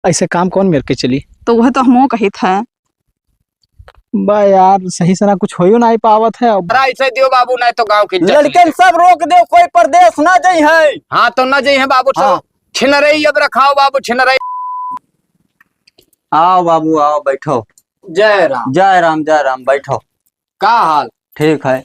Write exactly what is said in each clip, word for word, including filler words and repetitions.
ऐसे काम कौन मेर के चली? तो वह तो हमहू कहित है। बा यार, सही से ना कुछ होइयो नाहीं पावत है। अरे ऐसे दियो बाबू, नाहीं तो गाँव की इज्जत लड़कन नहीं। सब रोक दो, कोई परदेस ना जइहैं। हाँ, तो ना जइहैं बाबू, सब हाँ। छिनरई अब रखाओ बाबू, छिनरई। आओ बाबू, आओ, बैठो। जय राम। जय राम, जय राम, बैठो। का हाल? ठीक है।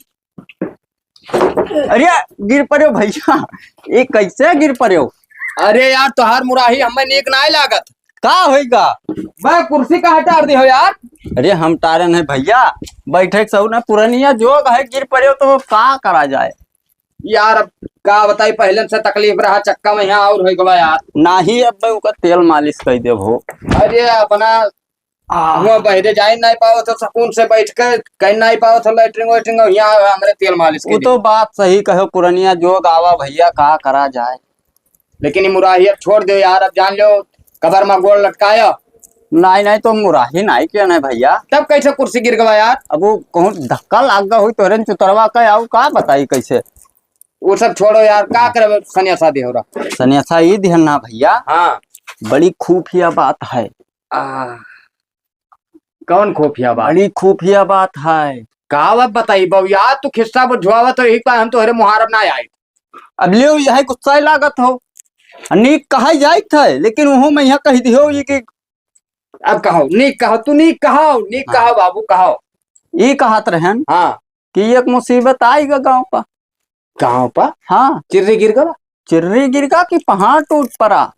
अरे, गिर पड़्यो भइया, ये कैसे गिर पड़्यो? अरे यार, तोहार मुराही हमें नीक नाहीं लागत। का होइगा? बा, कुर्सी काहे टार दिहो यार? अरे, हम टारे नहीं भइया, बैठे के सहू ना, पुरनिया जोग है, गिर पड़्यो तो का करा जाए? यार, अब का बताई, पहले से तकलीफ रहा, चक्का में यहाँ और होइगा यार। नाहीं, अब ओका तेल मालिश कइ देबो। अरे, अपना आ। हुआँ बहरे जाए नाहीं पावत हो, सुकून से बैठ के कहीं नाहीं पावत हो, लैट्रिन वैट्रिन, और यहाँ हमरे तेल मालिश के वो तो लिए। बात सही कहो, पुरनिया जोग आवा भइया, का करा जाए। लेकिन ये मुराही अब छोड़ दो यार, अब जान लो, कबर में गोड़ लटकाया। नाहीं, नाहीं, तो मुराही नाहीं किया नाहीं भइया। तब कैसे कुर्सी गिर गवा यार? अब वो कहूँ धक्का लाग गवा हुई तोहरे चुतरवा का, आऊ का बताई कैसे। वो सब छोड़ो यार, का करबे सन्यासा दिहो रहा? सन्यासा ई दिहन ना भइया। हाँ। बड़ी खुफिया बात है। आ, कौन खुफिया बात? बड़ी खुफिया बात है। का बात बताई बउआ, तू खिस्सा बुझवावत हो, यही का हम तोहरे मुहारब ना आए। अब लियो, यह गुस्सा लागत हो। नीक कहा जाइत है, लेकिन उहो में यहाँ कह दियो ये कि अब कहो, नीक कहो, तू नीक कहो, नीक हाँ। कहो बाबू, कहो। ई कहत रहन हाँ। कि एक मुसीबत आइगा गाँव पा। गाँव पा? हाँ। चिर्री गिर गवा? चिर्री गिर गा कि पहाड़ टूट पड़ा?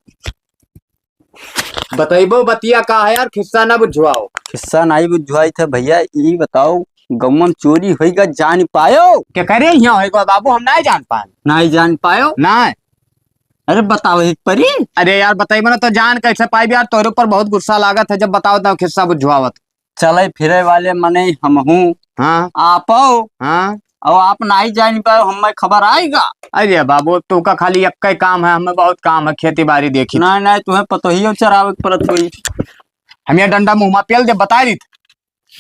बतइबो बतिया का है यार, खिस्सा ना बुझवाओ। खिस्सा नाहीं बुझवाइत है भइया, ई बताओ, गौवा में चोरी होइगा, जान पायो? के करे यहाँ होइगा बाबू, हम नाहीं जान पाए। नाहीं जान पायो? नाहीं। अरे बताओ एक परी। अरे यार, बताइबो ना तो जान कैसे पाइब यार, तोहरे ऊपर बहुत गुस्सा लागत है, जब बताओ तो खिस्सा बुझवावत। चले फिरे वाले मनई हमहू। हाँ। आपो। हाँ। और आप नाहीं जान पाओ, हमें खबर आइगा। अरे बाबू, तू का खाली एक ही काम है, हमें बहुत काम है, खेती बाड़ी देखी। नाहीं, नाहीं, तुम्हें पतोहियो चरावे के पड़त होई। हम ये डंडा मुँह में पेल दे, बता रही थी।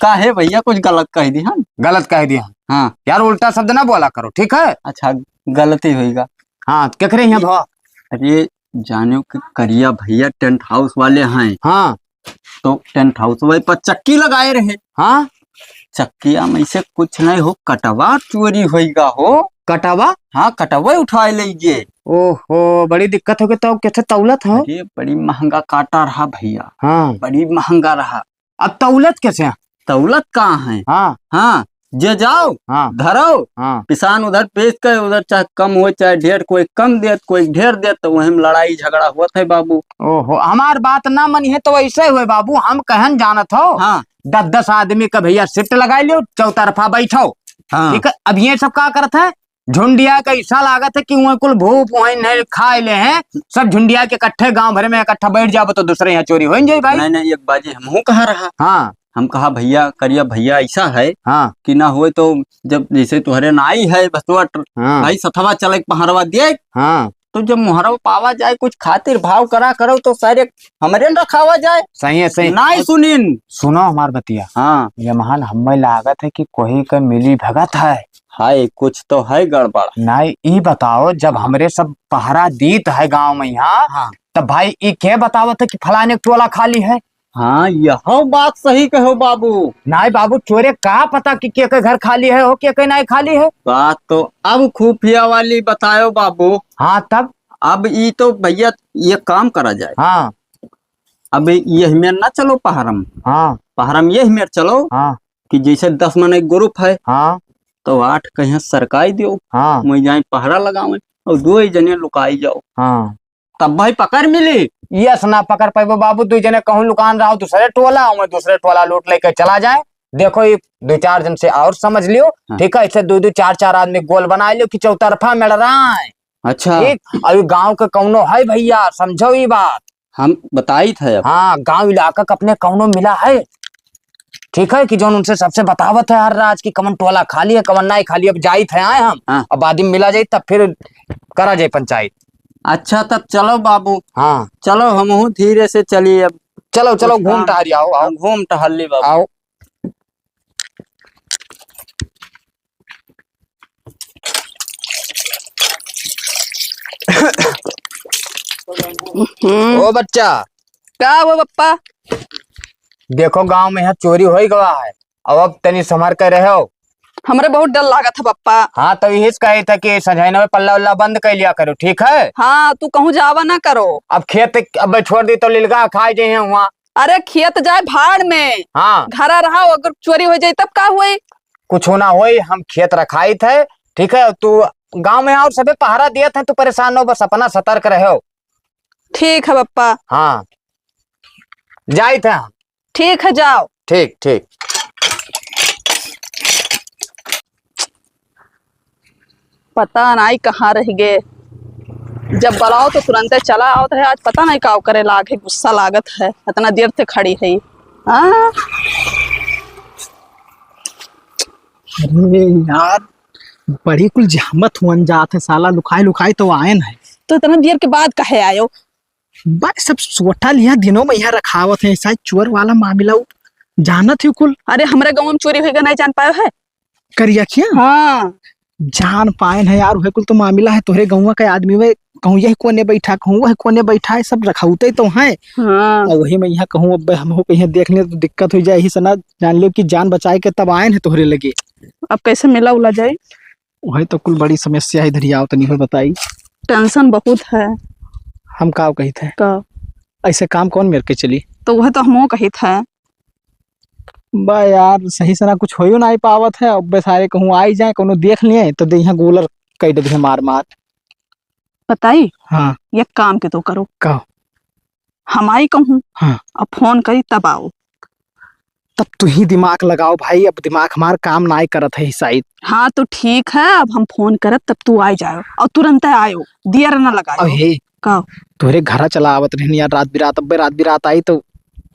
काहे भइया, कुछ गलत कह दिहन? गलत कह दिहन। हाँ। यार, उल्टा शब्द ना बोला करो, ठीक है? अच्छा, गलती होइगा। हाँ, केकरे यहाँ भवा? अरे, जानो कि करिया भइया टेंट हाउस वाले हैं। हाँ। तो टेंट हाउस वाले पर चक्की लगाए रहे। हाँ। चक्किया में से कुछ नहीं हो, कटवा चोरी होइगा हो। कटवा? हाँ, कटवा उठाए ले गए। ओहो, बड़ी दिक्कत हो गई, तो कैसे तौलत हो? अरे, बड़ी महंगा काटा रहा भइया। हाँ। बड़ी महंगा रहा। अब तौलत कैसे हैं? तौलत कहाँ है? हाँ। हाँ, जे जाओ, हाँ। धरो, हाँ। पिसान उधर पेश करे, उधर चाहे कम हो, चाहे ढेर, कोई कम देत, कोई ढेर देत, तो वही में लड़ाई झगड़ा होत है बाबू। ओहो, हमार बात ना मनिहे तो ऐसे हुए बाबू, हम कहन जानत हो। हाँ। दस दस आदमी का भइया सीट लगाई लियो, चौतरफा बैठो। हाँ। ठीक है, अब ये सब का करत है? झुंडिया का ऐसा लागत है कि वहीं कुल भूप वहीं नहीं खाए ले हैं, सब झुंडिया के इकट्ठे गांव भर में इकट्ठा बैठ जाबो तो दूसरे यहाँ चोरी हो जाए भाई। नहीं, नहीं, एक बाजी हमहू कहा रहा। हाँ। हम कहा, "भइया, करिया भइया ऐसा है हाँ। कि ना होए तो जब जैसे तुहरे नाई है बस तो हाँ। भाई सथवा चले के पहरवा दिए, हाँ। तो जब मुहरवा पावा जाए कुछ खातिर भाव करा करो तो सारे हमरे न रखावा जाए।" सही है, सही। नाई सुनिन। सुनो हमार बतिया। हाँ। ये महान हमें लागत है कि कोई का मिली भगत है। हाय, कुछ तो है गड़बड़। नाई, ई बताओ, जब हमरे सब पहरा दीत है गांव में यहाँ, हाँ। तब भाई ई के बतावत है कि फलाने के टोला खाली है? हाँ, यह बात सही कहो बाबू। नाई बाबू, चोरे का पता कि के के घर खाली है हो, के के नाई खाली है? बात तो अब खुफिया वाली बतायो बाबू। हाँ, तब? अब ई तो भइया, ये काम करा जाए। हाँ। अब यही मेर ना चलो पहरम। हाँ। पहरम यही मेर चलो हाँ। कि जैसे दस मने ग्रुप है, हाँ। तो आठ कहीं सरकाई दियो। हाँ। मैं जाए पहरा लगावे और दो ही जने लुकाई जाओ। हाँ। तब भाई पकड़ मिली। यस ना पकड़ पाइबो बाबू, दो जने कहूँ लुकान रहो दूसरे टोला, और दूसरे टोला लूट लेके चला जाए। देखो, ये दो चार जन से और समझ लियो, हाँ। ठीक है, ऐसे दो दो चार चार आदमी गोल बना लियो कि चौतरफा में लड़ाए। अच्छा। ठीक, अभी गांव के कौनो है भइया, समझो ये बात। हम बताइत है अब। हाँ, गांव इलाका का अपने कौनो मिला है, ठीक है, कि जौन उनसे सबसे बतावत है हर राज कि कवन टोला खाली है, कवन नाई खाली। अब जाइत है आए हम, हाँ। अब बाद में मिला जाई तब फिर करा जाए पंचायत। अच्छा, तब चलो बाबू। हाँ। चलो, हमहू धीरे से चली अब। चलो, चलो, कुछ घूम काम। टहरी आओ, आओ। हाँ, घूम टहल ली बाबू। आओ। ओ बच्चा, का हुआ बप्पा? देखो, गाँव में यहाँ चोरी होइ गवा है, अब, अब तनी संभर के रहो। हमरे बहुत डर लागत है बप्पा। हाँ, तो यही से कही था कि संझैना में पल्ला उल्ला बंद कर लिया करो, ठीक है? हाँ, तू कहूँ जावा ना करो। अब खेत अब छोड़ दी तो लिलगा खाए जाए हैं वहाँ। अरे, खेत जाए भाड़ में। हाँ। घरा रहा, अगर चोरी होइ जाए तब का हुई? कुछ ना होई, हम खेत रखाइत है, ठीक है? तू गाँव में और सबे पहरा दियत है, तू परेशान न हो, बस अपना सतर्क रहो। ठीक है बप्पा। हाँ, जाइत है हम। ठीक है, जाओ। ठीक, ठीक। पता नाई कहाँ रह गए, जब बुलाओ तो तुरंते चला आवत रहे। आज पता नाई का करे लागे, गुस्सा लागत है, इतना देर से खड़ी है। हाँ। अरे यार, बड़ी कुल जहमत हुअन जात है, साला लुकाई लुकाई तो आयन है। तो इतना देर के बाद काहे आयो? बा, सब सोटा लिया दिनों में यहाँ रखावत है, शायद चोर वाला मामला उ जानत ही कुल। अरे, हमरे गाँव में चोरी होइगा, नहीं जान पायो है? करिया क्या? हाँ। जान पायन है यार, उहे कुल तो मामला है, तोहरे गौवा के आदमी वे कहूँ यही कोने बैठा, कहूँ वह कोने बैठा है, सब रखौते तो हैं। हाँ। और वही में यहाँ कहूँ अब हम हो कहीं देख ले तो दिक्कत हो जाए, यही से ना जान लो कि जान बचाए के तब आयन है तोहरे लगे। अब कैसे मिला उला जाए? वही तो कुल बड़ी समस्या है, इधर ही आओ तनी हो बताई। टेंशन बहुत है। हम का कही थे? का? ऐसे काम कौन मेर के चली? तो वह तो हमहू कही थे। बा यार, सही से ना कुछ होइयो नाई पावत है। अब सारे कहूँ आई जाए, कोनो देख लिए तो दे यहाँ गोलर कई दे मार मार। बताई? हाँ। एक काम के तो करो। का? हम आई कहूँ। हाँ। अब फोन करी तब आओ। तब तू ही दिमाग लगाओ भाई, अब दिमाग हमार काम नाई करत है शायद। हाँ तो ठीक है, अब हम फोन करब तब तू आई जाओ और तुरंत आयो, दियर न लगायो। अब हे, का? तोहरे घरा चला आवत रहनी यार, रात बिरात, अब्बे रात बिरात आई तो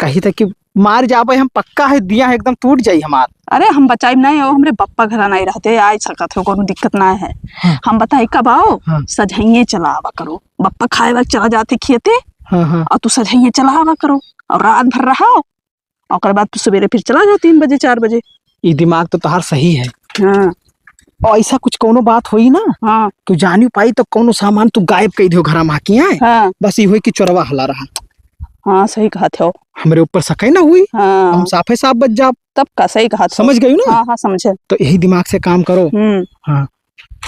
कही था कि मार जाबे हम, पक्का है दिया है एकदम टूट जाई हमार। अरे हम बचाई नहीं हो, हमरे बप्पा घरा नहीं रहते, आ सकत हो, कोनो दिक्कत ना है। हाँ। हम बताई कब आओ? हाँ। सझइये चला आवा करो, बप्पा खाए वाला चला जाते खेते। हाँ, हाँ। और तू सझइये चला आवा करो और रात भर रहो, ओकर बाद तू सवेरे फिर चला जाओ तीन बजे, चार बजे। ई दिमाग तो तहार सही है। हाँ। और ऐसा कुछ कोनो बात होई ना, हाँ। तू जानी पाई तो कोनो सामान तू गायब कई दियो घरा में आके, हैं? हाँ। बस ई होई कि चोरवा हला रहा। हाँ, सही कहत हो। हमरे ऊपर शक है ना हुई, हाँ। हम साफे साफ बच जाब। तब का सही कहत हो। समझ गई ना? हाँ, हाँ, समझे। तो यही दिमाग से काम करो। हम्म। हाँ।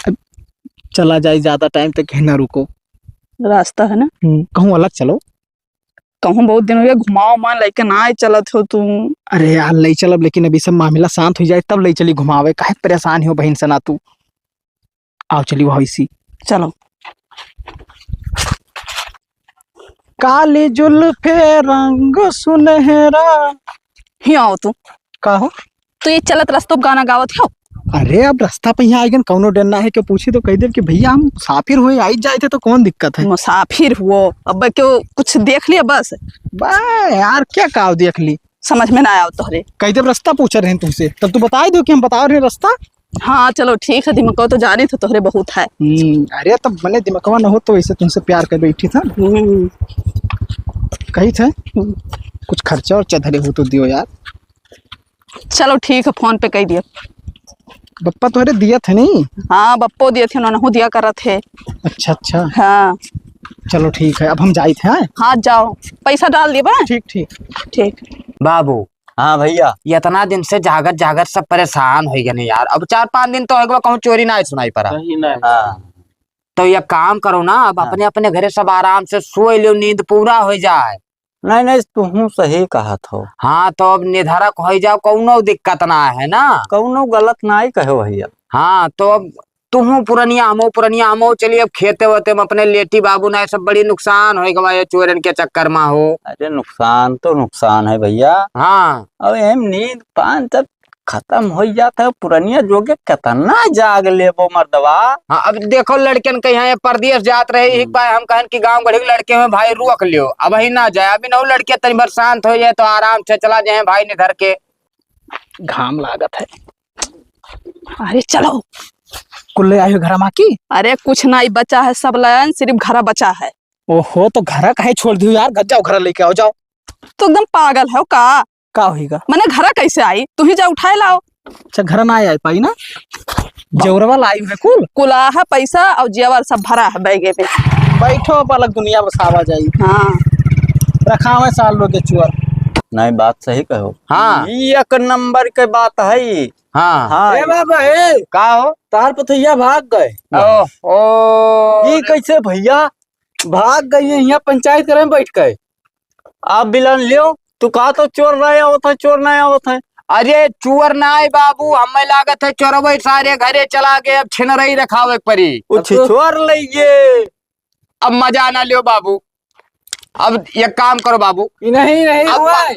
अब चला जाए, ज्यादा टाइम तक कहीं ना रुको। रास्ता है ना? हम्म, कहूँ अलग चलो। कहूँ बहुत दिन हो गया, घुमाओ मन लइके ना आए चलत हो तू। अरे यार, ले चलब, लेकिन अभी सब मामला शांत हो जाए तब ले चली घुमावे। काहे परेशान हो बहिन से ना तू? आओ चली वहाँ इसी। चलो। काली जुल्फे रंग सुनहरा। ही आओ तू। का हो? तो ये चलत रस्तों पे गाना गावत हो? अरे, अब रास्ता पे यहाँ आइगन, कौनो डर ना है, क्यों पूछी तो कह देब कि भैया हम मुसाफिर हुए, आई जाए थे तो कौन दिक्कत है? मुसाफिर हुओ, अब क्यों कुछ देख लिया बस? बा यार, क्या काव देख ली? समझ में ना आओ तोहरे। कह देब रास्ता पूछ रहे हैं तुमसे, तब तू बता दो कि हम बता रहे हैं रास्ता। हाँ, चलो ठीक है, दिमको तो जानी तो तोहरे बहुत है। हम्म, अरे, तब मने दिमकवा न हो तो ऐसे तुमसे प्यार कर बैठी था। हम्म। कही थे, हम्म। कुछ खर्चा उर्चा धरे हो तो दियो यार। चलो ठीक है, फोन पे कह दिया। बप्पा तोहरे दिया थे नहीं? हाँ, बप्पो दिया थे, ननहु दिया करत है। अच्छा, अच्छा। हाँ। चलो ठीक है, अब हम जाइत हैं, हाँ? हाँ, जाओ, पैसा डाल दिए बा। ठीक, ठीक। ठीक। बाबू। हाँ भैया। इतना दिन से जागत जागत सब परेशान हो गए यार। अब चार पाँच दिन तो हो गए, कहूँ चोरी ना सुनाई पड़ा। कहीं ना। हाँ। तो ये काम करो ना, अब हाँ। अपने अपने घरे सब आराम से सोए लियो, नींद पूरा हो जाए। नहीं, नहीं, तुहूँ सही कहत हो। हाँ, तो अब निधरक होइ जाओ, कौनो दिक्कत ना है ना। कौनो गलत नाई कहो भैया। हाँ, तो अब तुहूँ पुरनिया, हमो पुरनिया, हमो चलिए अब खेते वेते में अपने लेटी बाबू ना, सब बड़ी नुकसान होइ गवा ये चोरन के चक्कर में हो। अरे नुकसान तो नुकसान है भैया। हाँ। अब एम नींद पान जब खतम होइ जात है, पुरनिया जोगे केतना जाग लेबो मर्दवा। हाँ, अब देखो लड़कन के यहाँ ये परदेस जात रहे, एक हम्म। बार हम कहन कि गाँव गढ़ी के लड़के में भाई रोक लियो, अब ही ना जाए, अभी नौ लड़के तनी भर शांत हो जाए तो आराम से चला जाए भाई निधर के। घाम लागत है। अरे चलो। कुल ले आयो घरा मा की? अरे कुछ नाई बचा है, सब लायन, सिर्फ घरा बचा है। ओहो, तो घरा काहे छोड़ दियो यार, घर जाओ, घरा लेके आओ, जाओ। तू एकदम पागल है का? का होइगा? मने घरा कैसे आई? तू ही जा उठाए लाओ। अच्छा, घरा ना आई पाई ना? जेवरवा लाई है कुल? कुल आ है पैसा और जेवर सब भरा है बैगे में। बैठो, अब अलग दुनिया बसावा जाई। हाँ। रखावे सार लोग के चोर। नहीं, बात सही कहो। हाँ। ई एक नंबर के बात है ई। हाँ। हाँ। ए बाबा, ए। का हो? तार पतोहिया भाग गए। ओह, ओ। ई कैसे भैया? भाग गई है, यहाँ पंचायत करे में बैठ गए। आप बिलन लियो, तू कहा तो चोर नहीं आवत है, चोर नहीं आवत है। अरे चोर ना आए बाबू, हमें लागत है चोरवे सारे घरे चला गए, अब छिनरई रखावे के परी। उ अब तो छिछोर लइगे। अब मजा ना लियो बाबू, अब एक काम करो बाबू, ई नहीं, नहीं अब हुआ पा-, है।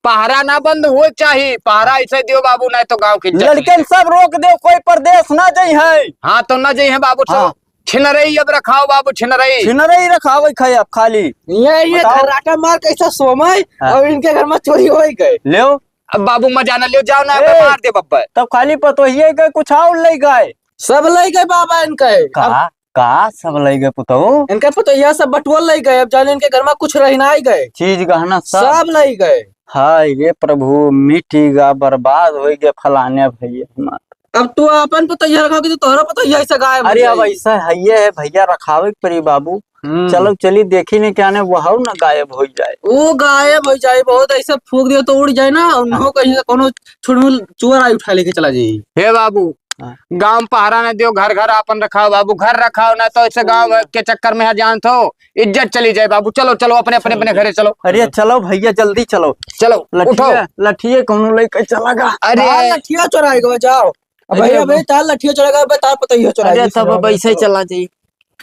पहरा ना बंद हो चाही, पहरा ऐसे दियो बाबू, नहीं तो गाँव की इज्जत लड़कन नहीं। सब रोक दे, कोई परदेस ना जइहैं। हाँ, तो ना जइहैं बाबू, सब हाँ। छिनरई अब रखाओ बाबू, छिनरई। छिनरई रखावे खाए अब खाली। ये, ये बताओ। घर्राटा मार कैसा सोमय हाँ। और इनके घर में चोरी होइ गए। लेओ। अब बाबू मजा ना लियो, जाओ ना, ए, मार दे बब्बा। तब खाली पतोहिए के कुछ और लइ गए। सब लइ गए बाबा इनके। का? अब का सब लइ गए पुतऊ? इनके पतोहिया सब बटुआ लइ गए, अब जाने इनके घर में कुछ रहि नाहीं गए। चीज गहना सब? सब लइ गए। हाय रे प्रभु, मिटि गा, बर्बाद होइ गए फलाने भैया हमार। अब तू अपन पतोहिया रखा कि तू तोहरा पतोहिया ऐसा गायब हो अरे अब जाई। ऐसा है, ये है भैया, रखावे के परी बाबू। हम्म। चलो चली देखी नहीं क्या ने वहू ना गायब होइ जाए। वो गायब होइ जाए, बहुत ऐसा फूंक दियो तो उड़ जाए ना, उन्हों कहीं से कोनो छुड़मुल चोर आई उठा लेके चला जाए। हे बाबू, हाँ। गाँव में पहरा न दियो, घर घर आपन रखाओ बाबू, घर रखाओ ना तो ऐसे गाँव के चक्कर में यहाँ जानत हो, इज्जत चली जाए बाबू। चलो, चलो, अपने, अपने, अपने घरे चलो। अरे चलो भैया, जल्दी चलो। चलो, लठिया, उठो। लठिया कौनो लेके चला गा। अरे। हाँ, लठिया चोराई गवा, जाओ। अब अरे भैया, अब भाई, तार लठिया चोराई गवा, तार पतोहिया चोराई अरे गवा, तब अब ऐसे चलो। चला जाई।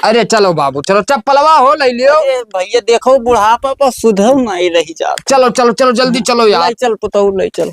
अरे चलो बाबू, चलो, चप्पलवा हो ले लियो। अरे भैया, देखो, बुढ़ापा पर सुधर नहीं रही जा। चलो, चलो, चलो, जल्दी चलो यार। ले चल पुतऊ, ले चल।